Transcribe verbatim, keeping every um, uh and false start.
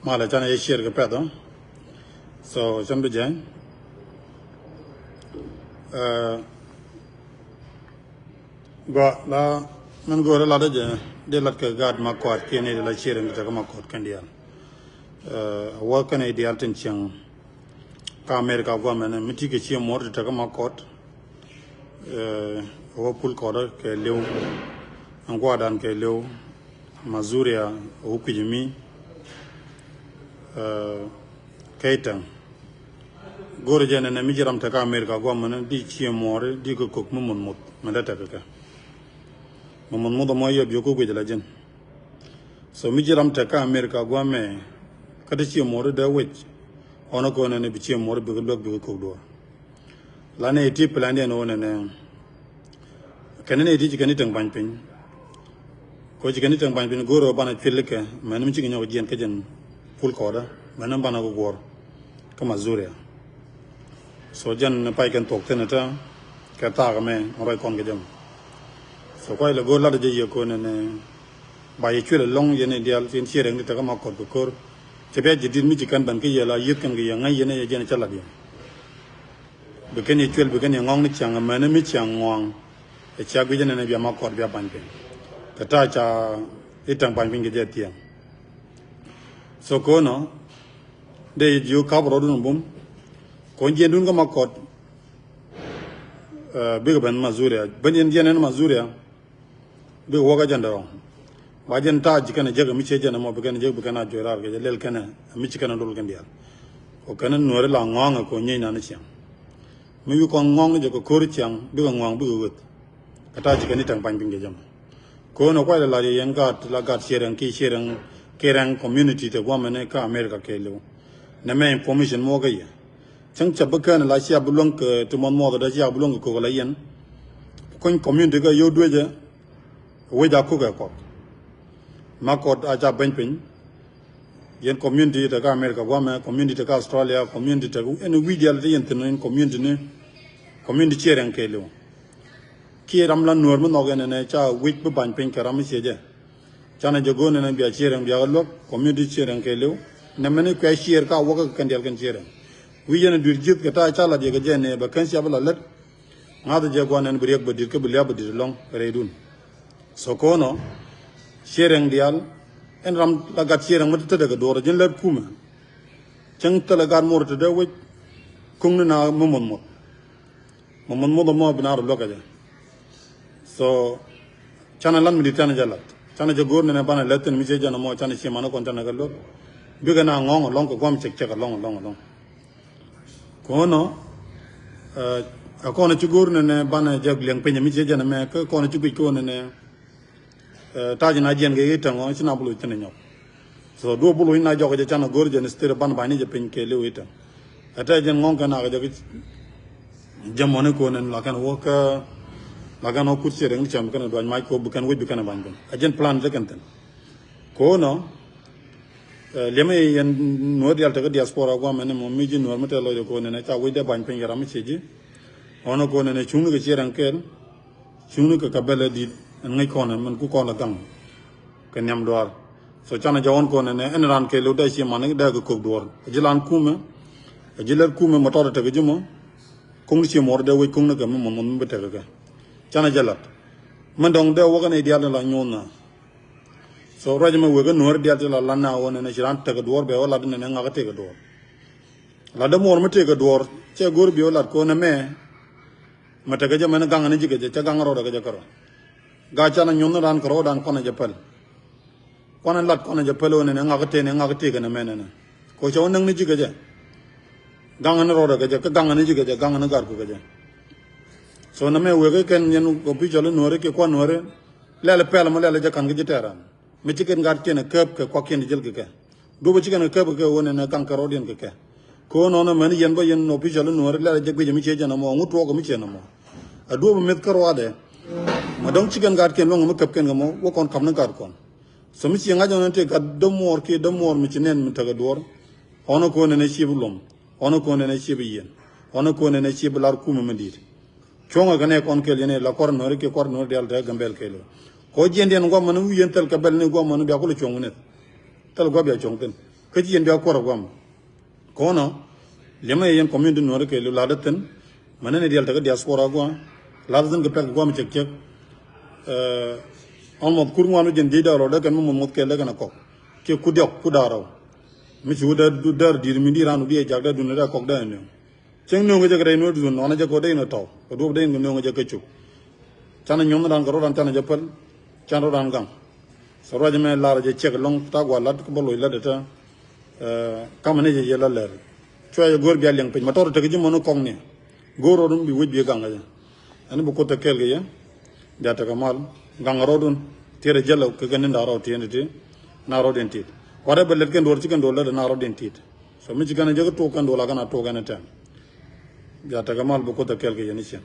Malɛ, canɛ jɛ share kɛ pɛth ɔ. So can bi jɛn. Ɛ, gua la min go̱o̱rä lat jɛ, di lat kɛ gaat Makɔt kiɛ ni di la share ni tekɛ Makɔt kɛn diaal. Ɛ, wä kɛn diaal tin cieŋ. Kä America guamɛn mi ti kɛ ciɛ muɔr ti tekɛ Makɔt. Ɛ, wä pul kɔdä kɛ liw. Ɛn guadan kɛ liw. Mazuria wä kui̱c mi. Ɛ, kɛy tɛŋ. Go̱rɛ jɛ nɛnɛ mi ji̱ ram tekɛ America guamɛn di ciɛ muɔr di kɛ kok mi muth muth. Mɛ dee tekɛ kɛ. Mɛ muth muth mɔ yɛ biok kɛ guic la ji̱n. So mi ji̱ ram tekɛ America guamɛ kä ti ciɛ muɔr di dee wec. Ɔnɔ kɛ ɔnɛ ni bi ciɛ muɔr bikɛ luäk bikɛ kok duɔr. La nɛ iti plan diɛn wä nɛnɛ. Kɛn nɛ iti ci kɛn itäŋ bany piny. Ko ci kɛn itäŋ bany piny go̱o̱r wä banɛ cuil kɛ mɛn mi cikɛ nyɔk jiɛn kä jɛn pul kɔdä mɛn mi banɛ kɛ guɔ̱r. Kä Mazuria. So jɛn pay kɛn thuɔk thin tä kɛ thaak mɛ mɛ ruac kɔn kɛ jɛ mɔ. So kuay lɛ go̱o̱r lat jɛ yɛ ko nɛnɛ. Ba yɛ cuil ɛlɔ̱ŋ yɛn i̱ diaal yɛn ciɛ rɛŋ di tekɛ Makɔt kɛ ko̱r. Cɛ bia ji̱ di̱t mi ci kɛn ben kä yɛ la yieth kɛn kɛ yɛ ŋäc yɛn ɛ yɛ jɛn cä lat yɛn. Bi kɛn yɛ cuɛl bi kɛn yɛ ŋɔ̱ŋ ni ciaŋ ɛmɛn mi ciaŋ ŋɔ̱a̱ŋ. Ɛ cia guic ɛnɛn ɛ bia Makɔt bia bany piny. Kɛ ta̱a̱ ca i̱ tɛŋ bany piny kɛ jɛ thiɛŋ. So ko̱nɔ dee yɛ ji̱ wä kap rɔɔdun bum. Ko̱n jiɛndun kä Makɔt. Ɛ, bikɛ ben Mazuria ben yɛn jiɛn ɛn Mazuria. Bikɛ wäk a jɛn dɛ rɔŋ. Ba jɛn ta̱a̱ ji̱ kɛn a jek mi cie jɛn ɛmɔ bi kɛn a jek bi kɛn a juɔc raar kɛ jɛ lɛl kɛn a mi ci kɛn a dol kɛn diaal. Kɔ kɛn a nuɔri la ŋɔ̱a̱ŋ a kɔ nyieny nan ciɛŋ. Mi wi̱i̱ kɔn ŋɔ̱a̱ŋ ni jɛ kɛ ko̱ri ciaŋ bikɛ ŋɔ̱a̱ŋ bikɛ ɣöth. Kɛ ta̱a̱ ji̱ kɛn i̱ tɛŋ pany piny kɛ jɛ mɔ. Ko̱n a kuay lɛ la̱r yɛ yɛn gaat la gaat ciɛ rɛŋ ki ciɛ rɛŋ ki rɛŋ community te guamɛni kä America kɛɛliw. Nɛ mɛ information muɔkä yɛ. Cäŋ cɛ bi kɛn la cia bi luäŋ kɛ ti muɔth muɔth dee cia bi luäŋ kɛ kok la yɛn. Kuny community kä yio̱w duecä. Wec a kok ɛ kɔk. Makɔt a ca beny piny. Yɛn community te kä America guamɛ, community te kä Australia, community te kä ɛn wi̱c diaal te yɛn thin in community ni. Community ciɛ rɛŋ kɛɛliw. Kiɛ ram la nuɔr mi nhɔk ɛn ɛn ca wi̱c bi bany piny kɛ ram mi ciɛ jɛ. Canɛ jɛ go̱o̱n ɛn bia ciɛ rɛŋ bia luäk community ciɛ rɛŋ kɛɛliw. Nɛ mɛn i̱ kuɛ ciɛɛr ka wäkä kɛn diaal kɛn ciɛ rɛŋ. Wi̱c yɛn dui̱r ji̱th kɛ ta̱a̱ ca lat yɛ kɛ jɛ nɛ bɛ kɛn cia bi la lät. Ŋa̱th jɛ gua̱n ɛn bi riɛk bɛ di̱t kä bi liap bɛ di̱t lɔ̱ŋ rɛydun. So ko̱nɔ ciɛ rɛŋ diaal ɛn ram la gat ciɛ rɛŋ mi te te dɛ kɛ duɔr ji̱n lät kumɛ. Cäŋ thilɛ gat muɔr te dee wec. Kuŋni na mi muɔth muɔth. Mɛ muɔth muɔth mɔ bi na rɔ luäk kɛ jɛ. So canɛ lat mi di̱t canɛ jɛ lat canɛ jɛ go̱o̱r nɛnɛ banɛ lät thin mi ciɛ jɛn ɛmɔ canɛ ciɛ manɛ kɔn canɛ kɛ luäk. Bikɛ na ŋɔ̱ŋ ɛlɔ̱ŋ kɛ guam cɛk cɛk ɛlɔ̱ŋ ɛlɔ̱ŋ ɛlɔ̱ŋ. Ko̱nɔ ɛ kɔn ci go̱o̱r nɛnɛ banɛ jɛ liɛŋ piny mi ciɛ jɛn ɛmɛ kä kɔn ci guic ko̱n nɛnɛ. Ɛ ta̱a̱ ji̱ na jiɛn kɛ i̱ täŋ ɔ ci na bulu thin nyɔk. So duɔ bulu i̱ na jɔk jɛ can a go̱r jɛ ni state ban bani jɛ piny kɛ liw i̱ täŋ. Ɛ tɛ jɛn ŋɔŋ kɛ nak jɛ jɛ mɔni ko nen la kɛn wä kä la kɛn wä kut ciɛ rɛŋ ni cam kɛn duany mac ko bi kɛn wec bi kɛn bany kɛn a jɛn plan jɛ kɛn thin. Ko nɔ liɛmɛ yɛn nuɔr dial tekɛ diaspora guamɛ ni mɔ mi ji̱ nuɔr mi tɛ lɔcdɛ ko nen ɛ ca wec dɛ bany piny kɛ ram mi ciɛ ji̱. Ɔnɔ ko nen ɛ cuŋni kɛ ciɛ rɛŋ kɛn. Cuŋni kɛ kɛ bɛl ɛ di̱t ɛn ŋäc kɔn ɛn mɛn ku kɔn lɛ gaŋ. Kɛ nhiam duaar. So canɛ jɛ ɣɔn kɔn ɛn ɛn raan kɛ lo̱w dee ci man dee kɛ kök duɔr ɛ ji̱ lan kumɛ. Ɛ ji̱ lɛr kumɛ mɛ tɔt ɛ tekɛ ji̱ mɔ. Kuŋni ci muɔr dee wec kuŋni kɛ mi mɔ mɔ mi bi tekɛ kɛ. Canɛ jɛ lat. Mɛn dɔŋ dee wäkɛ ni diaal ni la nyuɔn na. So ruac mɛ wek ɛ nuɔr diaal ti la lan na ɣɔn ɛn ɛ ci raan tekɛ duɔr bɛ wä lat ɛn ɛ ŋak ɛ tekɛ duɔr. La dee muɔr mi tekɛ duɔr cɛ go̱r bi wä lat kɔn ɛmɛ. Mɛ tekɛ jɛ mɛn gaŋ ni ji̱ kɛ jɛ cɛ gaŋ rɔɔdɛ kɛ jɛ kärɔ. Gaa canɛ nyuɔ̱n ni raan kärɔɔdan kɔnɛ jɛ päl. Kɔnɛ lat kɔnɛ jɛ päl ɣän ɛnɛ ŋak tëë ni ŋak tëë kɛnɛ mɛn ɛnɛ. Kɛ cɛ wä näŋ ni ji̱ kɛ jɛ. Gaŋ ni rɔɔdɛ kɛ jɛ kä gaŋ ni ji̱ kɛ jɛ gaŋ ni gat ku kɛ jɛ. So nɛ mɛ wek kɛn yɛn official nuɔri kiɛ kuan nuɔri. Lɛl pɛl mɔ lɛl jɛ ka̱n kä ji̱ tɛɛran. Mi ci kɛn gat kiɛn käp kɛ kuak kiɛn ji̱ jäl kɛ kɛ. Duɔ̱p ci kɛn kɛ käp kɛ ɣöö nɛn ɛ gaŋ kɛ rɔɔdiɛn kɛ kɛ. Kɛ ɣöö nɔnɔ mɛn yɛn bä yɛn official nuɔ̱ɔ̱ri lɛl jɛ guic mi ciɛ jɛn ɛmɔ ŋut tuɔɔk mi ciɛ nɔmɔ. Ɛ duɔ̱p mith kä ruaadɛ. Ma dɔ̱ŋ ci kɛn gat kiɛn luäŋ mi käp kɛn kɛ mɔ wä kɔn ka̱p ni gat kɔn. So mi ciɛ ŋa̱c ɔn tëë gat dämuɔɔr kiɛ dämuɔɔr mi ci nɛn mi tekɛ duɔ̱ɔ̱r. Ɔn ɛ kɛ ɣöö nɛn ɛ ciɛ bi luɔm. Ɔn ɛ kɛ ɣöö nɛn ɛ ciɛ bi yiɛn. Ɔn ɛ kɛ ɣöö nɛn ɛ ciɛ bi lar kumɛ mi di̱i̱t. Cuɔ̱ŋɛ kɛ nɛ kɔn kɛl yɛn ɛ la kua̱r nuɔ̱ɔ̱ri kiɛ kua̱r nuɔ̱ɔ̱ri diaal te Gambɛl kɛɛliw. Kɔ jiɛn diɛn guamani wi̱i̱ yɛn thil kɛ bɛl ni guamani bia kulɛ cuɔ̱ŋ wi̱nɛth. Thil gua̱ bia cuɔ̱ŋ thi̱n. Kä ci yɛn bia kuɔr a guam. Kɔnɔ liɛmɛ yɛ yɛn community Nuɔri kɛ liw lat thi̱n. Mɛnɛ ni diɛl tekɛ diaspora gua lat thi̱n kɛ pɛk guam cɛk cɛk. Almost kur ŋuan mi jɛn diec dee rɔ dee kɛn mi muth muth kɛl dee kɛn a kɔk kiɛ ku diɔk ku da̱a̱r rɔ. Mi ci wä dee dee di̱i̱t mi di̱i̱t ran wä diɛ jak dee dun dee kɔk dee nööŋ. Cäŋ nööŋ kɛ jɛ kɛ rɛy nuɔ̱t dun nɔnɛ jɛ kɛ wä dee in ɛ tɔw kɛ duɔp dee in kɛ nööŋ jɛ kɛ cuk. Canɛ nyuɔ̱n ran kɛ rɔ ran canɛ jɛ päl. Can rɔ ran gaŋ. So ruac mɛ lar jɛ cɛk lɔŋ ta gua lat kä bä loc lat dee tä. Kamɛ ni jɛ yɛ la lɛr. Cuɛ jɛ go̱o̱r bia liɛŋ piny ma tɔr tek ji̱ mɔni kɔŋ ni. Go̱o̱r rɔ dun bi wec bi gaŋ kɛ jɛ. Ɛn bi kuoth ɛ kɛɛl kɛ yɛ. Bia tekɛ mal gaŋ rɔɔdun. Tiɛɛr ɛ jäl kɛ kɛ ni da̱a̱ rɔɔd tiɛɛn ti ti. Na rɔɔd in tit kuat ɛ bɛ lɛt kɛn duɔr ci kɛn duɔr lɛt na rɔɔd in tit. So mi ci kɛn ɛ jɛ kɛ tuɔk kɛn duɔr la kɛn a tuɔk kɛn ɛ tɛm. Bia tekɛ mal bi kuoth ɛ kɛɛl kɛ yɛ ni ciɛn.